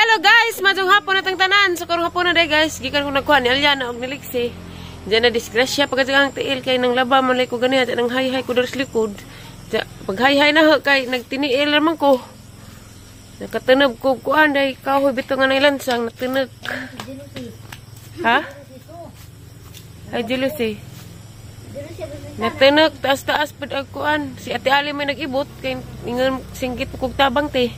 Hello guys, maayong hapon atong tanan. So karong hapon na day guys, gikan ko nagkuha ni Aliana og ni Lexi. Diyan na disgrasya pagka ang tiil kay nang laba man ko ganiya nang hay-hay ko diri sa likod. Pag hay-hay na ho kay nagtiniil man ko. Nakatanab ko kuan day kahoy bitaw nga nailansang natinag. Ha? Ay jealousy. Natinag taas-taas pud ag kuan. Si Ate Ali may nag-ibot kay ingon singgit kog tabang te.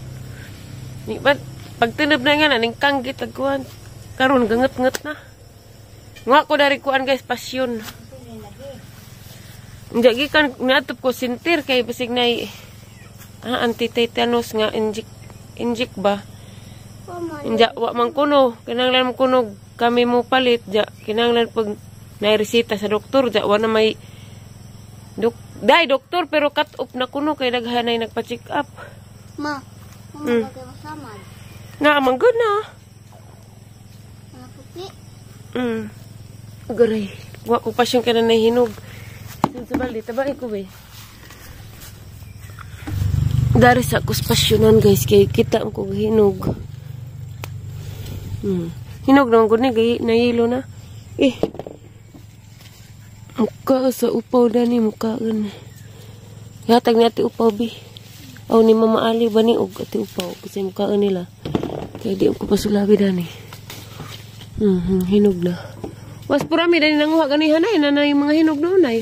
Ni ba pagtinab na nga na ning kanggit ag kuan. Karon ganget-nget na. Nga ko dari kuan guys pasyon. Hindi gikan niadto ko sintir kay basig nay anti-tetanus nga inject ba. Inja wa man kuno kinahanglan man kuno kami mo palit ja kinahanglan pag nay reseta sa doktor ja wa na may dai doktor pero cut off na kuno kay daghan nay nagpa-check up. Ma, Na man good na. Garay. Wa ko pasyon ka na nahinog. Sa balde, tabay ko be. Dari sa akong pasyonan guys, kay kita ko hinog. Hinog naman ko ni, kay nahilo na. Eh. Mukha sa upaw dani, mukha gan. Yatag ni ate upaw bi. Aw ni Mama Ali ba ni og ate upaw kasi mukha nila. Kaya di ko pasulabi dani. Hinog na. Was purami dani nanguha gani hanay na na yung mga hinog noon ay.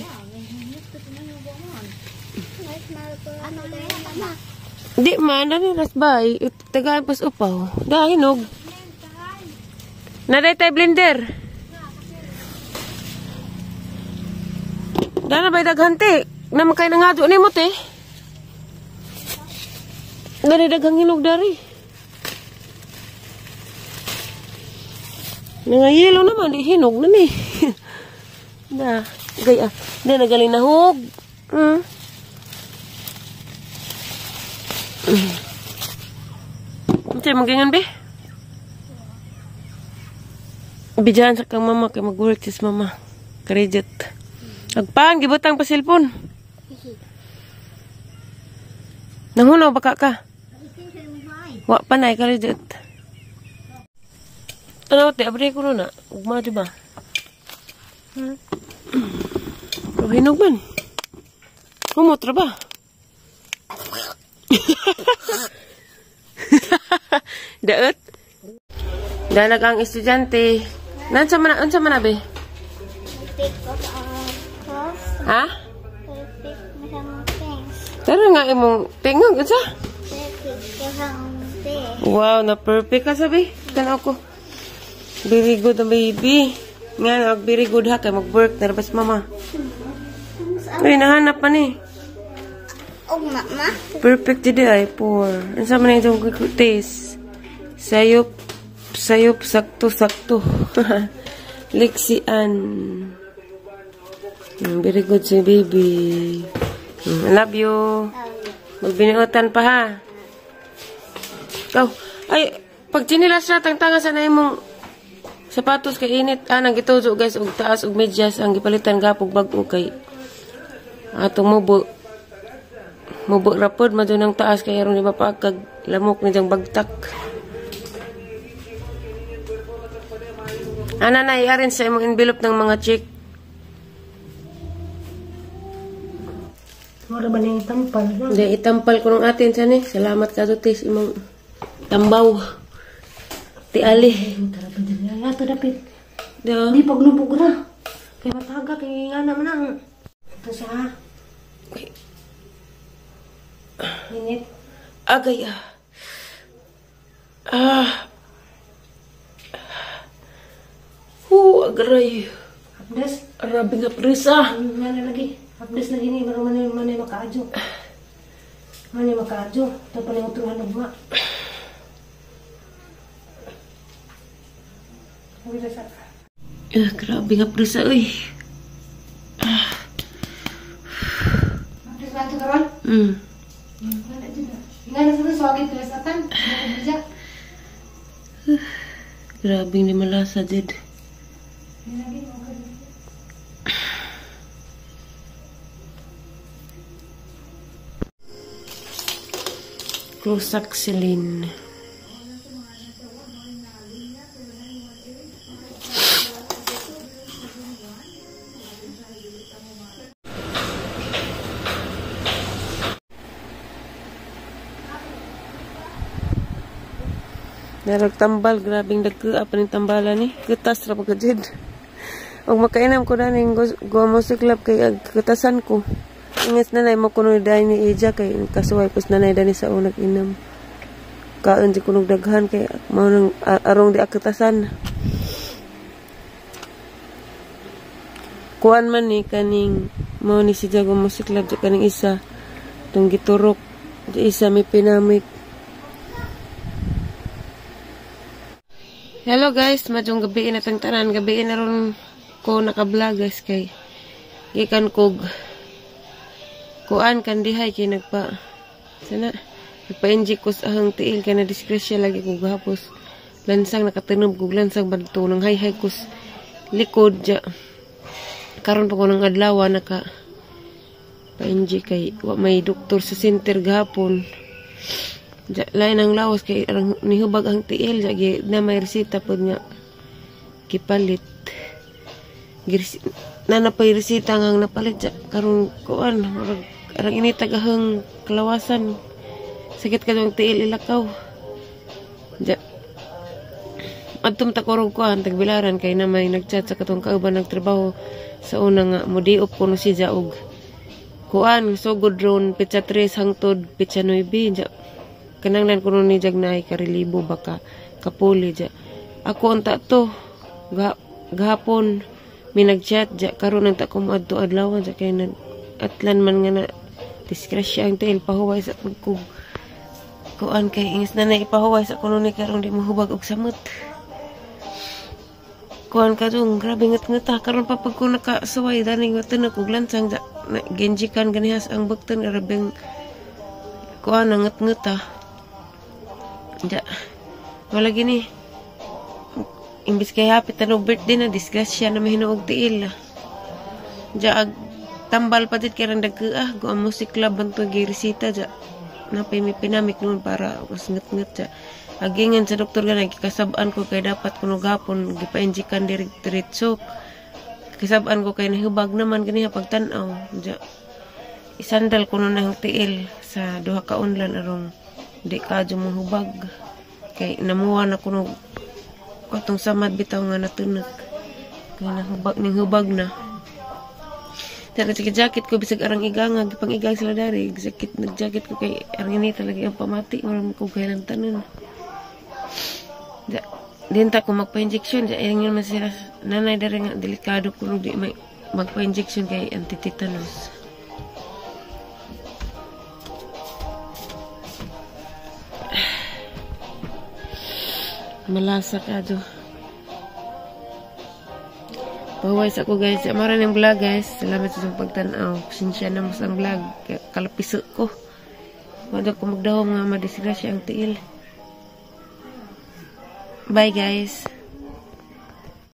Di man dani rasbay tagaan pas upaw. Da hinog. Naday tay blender. Dana bay daghan te. Na makay nangado nimo te. Dani daghang hinog dari. Nangayelo naman di hinog na ni. Da, gaya. Da nagaling nahog. Unsay magingan be? Bijahan sa kang mama kay mag-work sis mama. Credit. Agpan gibutang pa cellphone. Nanghunaw baka ka? Wa pa na credit. Ano te abre ko na ugma di ba? Oh, hinog man. Humot ra ba? Daot. Dalag ang estudyante. Nansa man unsa man abi? Ha? Tara nga imong tingog unsa? Wow, na perfect ka sabi. Tanaw ko. Very good baby. Nga na very good ha kay mag-work na rabas mama. Uy, nahanap pa ni. Oh, mama. Perfect jud ay poor. Unsa man itong taste? Sayop, sayop sakto sakto. Lexian. Very good si baby. I love you. Magbiniutan pa ha. Oh, ay pag chinilas na tangtanga sa na imong sapatos kay init. Ah, nang gituzo guys og taas og medyas ang gipalitan gapog bag-o kay atong mubo. Mubo rapod man ang taas kay aron di mapaagkag lamok ni diyang bagtak. Ana na i-arrange sa imong envelope ng mga check. Mura ba nang itampal? Hindi, itampal ko nung atin sani. Salamat ka to tis imong tambaw. Ti Ali. Ato dapit. Do. Di paglubog ra. Kay mataga kay nga naman ang. Ito siya. Init. Agay. Ah. Agray. Abdes. Arabi nga prisa. Nga na lagi. Abdes lagi ni marang manay makaadyo. Manay makaadyo. Ito pa lang utruhan ugma. Grabe nga prisa uy. Abdes ba ito karon? Nga na sa swagit ka sa tan. Grabe ni malasa jud. Closaxilin. Narag tambal, grabing dagka pa ning tambalan ni. Kutas ra pagka jud. Og makainam ko daning guwa mo siklab kay ag katasan ko. Ingat nanay mo kuno dai ni Ija kay kasuway pus nanay dani sa unag inam. Kaon di kunog daghan kay mao nang arong di akatasan. Kuan man ni kaning mao ni si Jago Music Club di kaning isa tong giturok di isa may pinamik. Hello guys, madyong gabi na tang tanan, gabi na ron ko naka-vlog guys kay gikan kog kuan kan dihay kay nagpa sana nagpa-inject ko sa ahang tiil kay na disgrasya lagi ko gahapos lansang nakatunob kog lansang badto nang hay-hay ko likod ja karon pa ko nang adlaw naka pa-inject kay wa may doktor sa center gahapon ja lain ang lawas kay arang nihubag ang tiil ja gi na may resita pod nga gipalit. Nanapay resita nga napalit ja karon kuan arang initag ahang kalawasan sakit kadtong tiil ilakaw ja adtom ta korog kuan tagbilaran kay na may nagchat sa katong kauban nagtrabaho sa una nga modiop kuno si ja og kuan sugod ron petsa 3 hangtod petsa 9 ja kananglan kuno ni jag naay karelibo baka kapuli ja ako unta to gahapon mi nagchat ja karon ang ta ko moadto adlaw ja kay nag atlan man nga na disgrasya ang tiil pahuway sa pagkug kuan kay ingis na ipahuway sa kuno ni karon di mohubag og samot kuan kadung grabe ngat-ngata karon pa pag ko nakasuway daning watan og lansang ja genjikan ganihas ang bukton grabeng kuan ngat-ngata ja wala gini. Imbis kay hapit na birthday na disgrasya na mahinuog tiil. Ja ag tambal pa dit kay rang dagka go ang music club ang to giresita ja. Napay may pinamik noon para mas ngat-ngat ja. Agingan sa doktor ganay gikasab-an ko kay dapat kuno gapon gipa-injekan diretso. Kasab-an ko kay nahubag naman ganiha pagtan-aw ja. Isandal kuno nang tiil sa duha ka unlan arong di ka mohubag. Kay namuha na kuno katong samad bitaw nga natunog kay nahubag ning hubag na. Tara sa jacket ko bisag arang iganga gipang igang sila dari jacket nagjacket ko kay arang ini talaga ang pamati mura ko kay tanan. Dinta ko magpa-injection ja ingon man sila nanay dari nga delikado kuno di may magpa-injection kay antitetanus. Malasa ka do. Pahuway sa ko guys. Amara ng vlog guys. Salamat sa inyong pagtanaw. Pasensya na mas ang vlog. Kalapiso ko. Wala ko magdahom nga madisgrasya ang tiil. Bye guys.